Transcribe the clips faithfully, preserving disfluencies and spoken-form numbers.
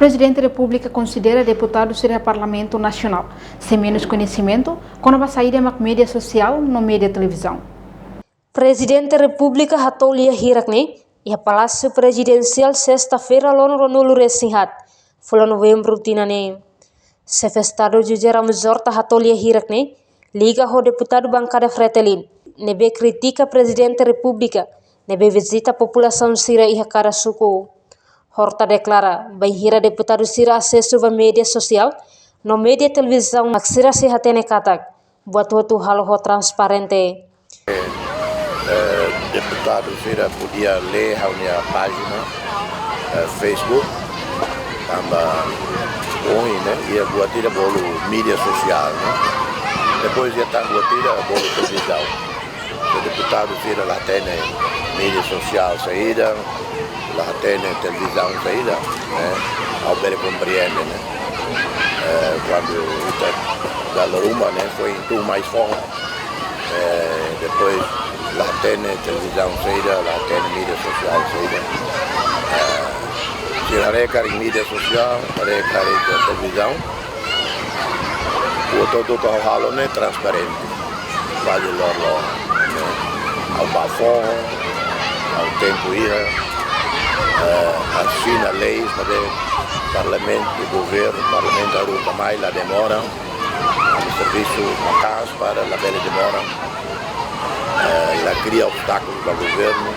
Prezidente Repúblika konsidera deputadu sira Parlamentu Nasionál sei menus koñesimentu kona-ba saida mak média sosiál no média televizaun. Prezidente Repúblika hato'o lia hirak ne'e iha Palásiu Prezidensiál, sesta-feira, loron ruanulu-resin-haat, fulan Novembru tinan ne'e. Xefe Estadu José Ramos Horta hato'o lia hirak ne'e liga ho deputadu bankada Fretilin ne'ebé kritika Prezidente Repúblika ne'ebé vizita populasaun sira iha kada suku. Horta deklara, bainhira deputadu sira asesu ba média sosiál no média televizaun mak sira sei hatene katak buat hotu halo ho transparente. Eh, deputadu sira podia lee ha'u-nia pájina, eh, Facebook, tanba ohin ne'e iha buat ida bolu média sosiál, ne'e. Depois iha tan buat ida bolu televizaun. Se deputadu sira la hatene média sosiál saida, la hatene televizaun saida, ne'e, ha'u bele komprende, ne'e. Eh, kuandu ita dala ruma, ne'e, foin tun mai foho. Eh, depois la hatene televizaun saida, la hatene média sosiál saida. Eh, sira haree karik média sosiál, haree karik televizaun. Buat hotu-hotu ha'u halo ne'e transparente. Fali loroloron, ne'e. Ha'u bá foho, ha'u tempu iha, eh, asina leis, maibé Parlamentu, governu, Parlamentu haruka mai, la demora. Ami servisu maka'as para labele demora. Eh, la kria obstákulu ba governu.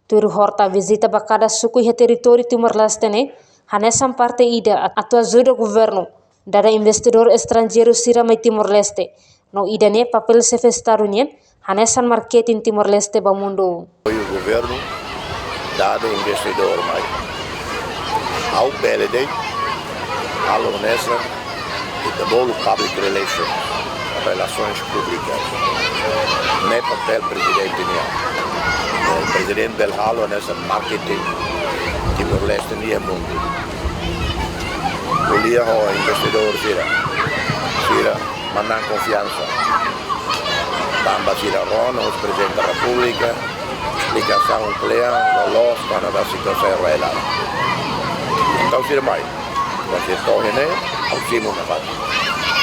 Tuir Horta, vizita ba kada suku iha territóriu Timor-Leste ne'e hanesan parte ida atu ajuda governu dada investidór estranjeiru sira mai Timor-Leste. No ida-ne'e papél xefe Estadu nian hanesan marketing Timor-Leste ba mundu. Apoiu governu dada investidór mai. Ha'u bele de'it halo hanesan ita bolu public relations, relações públicas. Ne'e papél prezidente nian. Prezidente bele halo hanesan marketing Timor-Leste iha mundu. Ko'alia ho investidór sira. Sira manán konfiansa. Tanba sira rona husi Prezidente da Repúblika esplikasaun kle'an, loloos kona-ba situasaun rai-laran. Entaun sira mai. Kuandu sira to'o iha ne'e, ha'u simu nafatin.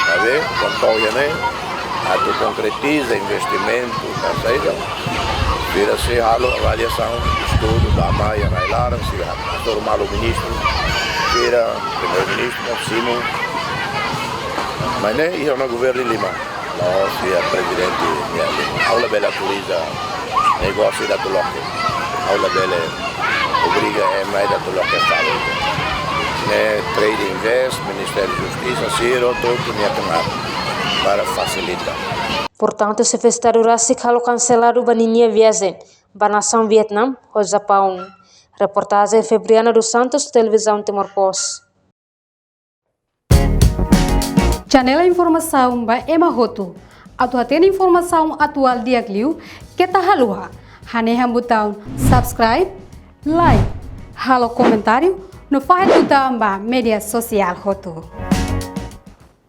Maibé, kuandu to'o iha ne'e, atu konkretiza investimentu, ka saida, sira sei halo avaliasaun, estudu, ba mai iha rai-laran, sira hasoru malu ministru, sira, primeiru-ministru, simu. Maibé ne'e iha ona governu lima, la'ós iha prezidente nian. Ha'u labele autoriza negósiu ida atu loke. Ha'u labele obriga ema ida atu loke fábrika. Ne'e Trade Invest, Ministériu Justisa, sira hotu-hotu nia knaar para fasilita. Portantu, xefe Estadu rasik halo kanseladu ba ninia viajen ba nasaun Vietnam ho Japaun. Reportajen Febriana dos Santos, Televizaun Timor Post. Janela informasaun ba ema hotu. Atu hatene informasaun atuál di'ak liu, keta haluha hanehan butaun subscribe, like, halo komentáriu, no fahe tutan ba média sosiál hotu.